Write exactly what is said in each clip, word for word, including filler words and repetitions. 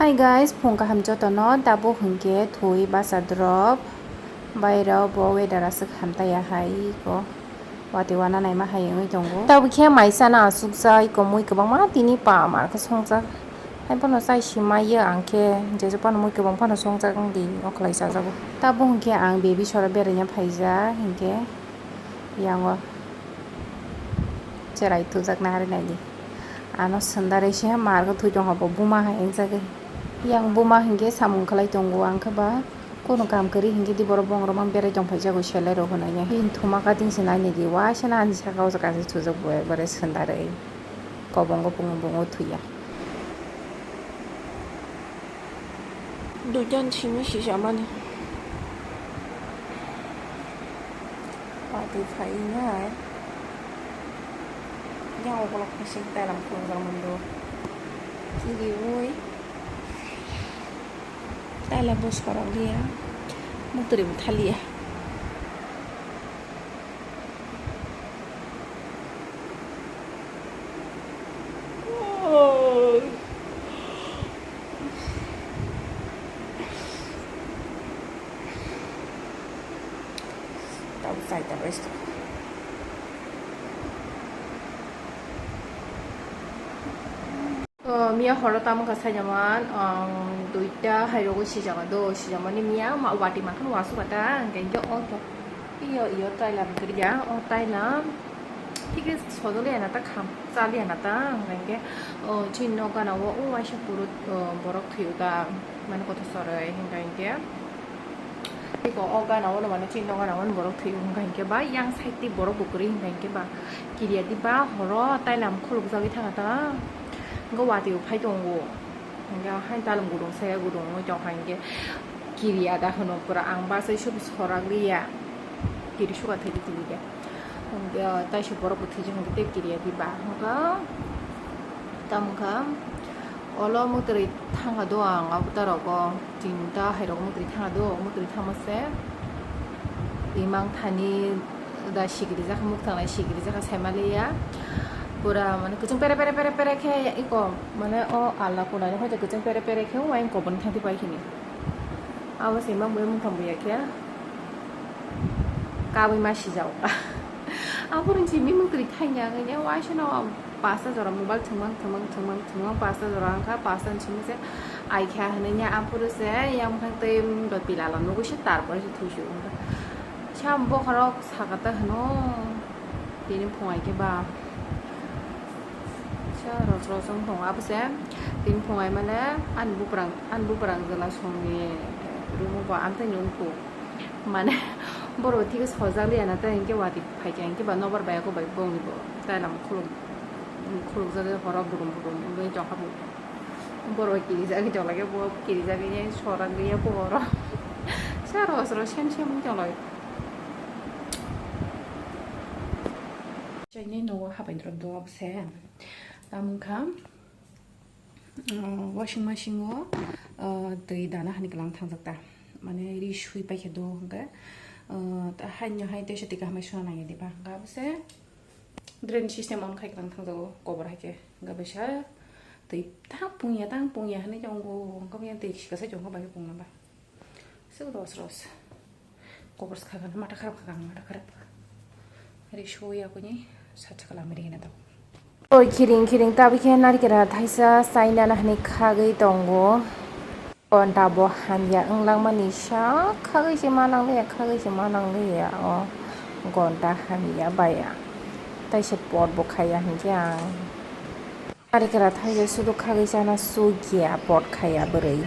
Hi guys, phung kaham jotono. Tabuk hwnkhe thwi basa drop, bairok bo weather aswk hamtaiya hai ko, watwi wana naima hai wngwi tongo. Tabuk khe maisa no asukjak, iko mui kwbangma tini pamar khe songjak. Hai phano chai si maya ang khe, jeje phano mui kwbang phano songjak wngdi, o khlai chajago. Tabuk hwnkhe ang baby sora beraina phaijak hinkhe, yango cherai tujak nari naidi. Ano swndarwi se mar khe thwi tongkha bo buma hai wngjagwi. Yang buma hinkhe samung khlai tongo ang khe ba. Kono kam kwrwi hinkhe di borok bongrok mang berai tongphai jago selai rok hwnwi. Bini thuma cutting se nai naidi, waisa ani saka o kaisa sujak bo ekbare swndarwi kobongo pungo bungo thwiya. Duitan simi sijamani. Watwi phai nai. Yang okolog phai se tailam khulumjak mando. Kiriwi. Taila bo sorok liya. Muktrwi bo thaliya. Tabuk chai tabuk rest. Oh, miya horo tamo kha saijaman, ang duita hai rogo sijama do, sijamani miya ma wati makhano wasu kata, hingke hingke o to, iyo, iyo, tailam kiriya, o tailam, thik sodoliya na ta kham, chaliya na ta, hingke hingke, o, chini nok gana o, o waisa puro, o, borok thwiyo ta, mane kotho choroi, hingke hingke. Eko o gana o no mane chini no gana o borok thwi hwnka hinkhe ba yang side ti borok bo kwrwi hwnka hinkhe ba kiriya di ba horo tailam khuluk jagwi thangkha ta. Hwnkhe watwi bo phai tongo. Hwnkhe hain tailam gudung saya gudung wngwi tongkha hinkhe kiriya da hwno pura ang bachai sob sorak liya. Kiri suka thai di tini khe. Hwnkhe taisok borok bo thwijak hwnkhe tei kiriya di ba hwnkha. Tamo kha. Olo mwtwrwi thangkha do ang abo ta rogo. Tinta hai rogo mwtwrwi thangkha do, mwtwrwi thangma se imang thani da sikiri jakha, mwkhang nai sikiri jakha saimaliya. Pura mane kwchwng pere pere pere pere khe iko mane o alna kunani hoite kwchwng pere pere khe uaing koboni thangti pai khini. Abo se imang bai mwkhang buya khe kabui ma sijao. Aphuru simi mwtwrwi thangya wngya waisa no. Pasta jora mobile thwngmang thwngmang thwngmang thwngmang pasta jora wngkha, pasta ni simi se ai kha hinui ya, aphuru se yang bwkhak tei roti lala nugui se, tarpore se thuisio wngkha. Sa bokhorok sakata hwno tini phungai khe ba sa ros ros wng tongo, abo se tini phungai male ani buprang ani buprang jwla songni room o ba amtwi nungkhu. Mane borok thik sojak liya na, tei hinkhe watwi phaikha hinkhe ba nobar bai ako bai bongni bo tailam khuluk khulukjagwi horo budum budum wngwi tongkha bo. Borok kirijagwi tonglaikhe bo kirijagwi sorak liya bo horo. Sa ros ros sem sem wngwi tonglaio. Chaini nogo habai drop do se. Tamo wngkha. Oh, washing machine o, oh, twi dana hani kwlang thangjak ta. Mane ri sui paikha do hwnkhe, oh, ta haino hai teisa twi kaham bai suna nangya diba hwnkhe abo se drain system on khai kwlang thangjago kobor hai khe hwnkhe bai sa twi tang pungya tang pungya hinui tongo hwnkhe bai twi sikasa chwng khe bai pungya ba. Swk ros ros. Kobor swkha gana, mata kharap kha gana, mata kharap. Ri sui yakuni, sacha kala miri gana tau. Oi khiring khiring tabi khe narikra thaisa chaina na hinui khagwi tongo. Gonta bo hamya wng langmani sa khagwi se ma nangliya, khagwi se ma nangliya o gonta hamya baya. Taisa pot bo khaiya hinkhe ang. Narikra thaisa sudu khagwi chana sukya pot khaiya bwrwi.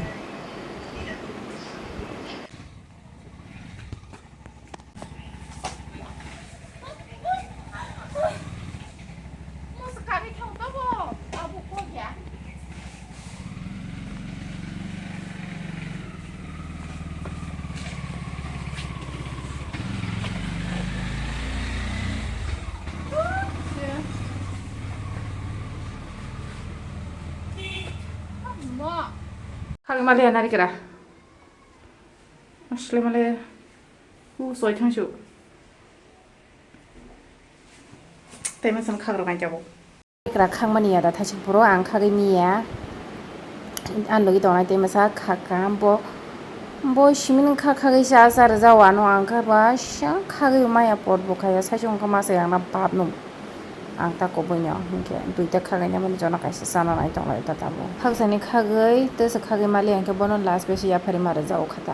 Khagwi maliya narikra. Asle male. U soi thang su. Tei masa khagrok ang jabo. Ekra khangmani ya da thaisik phuru ang khagwi miya. Ani logi tongnai tei masa khaka bo, bo simin kha khagwi cha cha rwjao ano ang kha ba sa khagwi maya pot bo khaya sai chwng kha masa yang na bap no. Ang ta kubui no hinkhe duita khagwi nai mani jono kaisa chana nai tonglai ta tabuk. Khaksa ni khagwi tesa khagwi mali ang khe bono last bai se yaphari ma rwjao kha ta.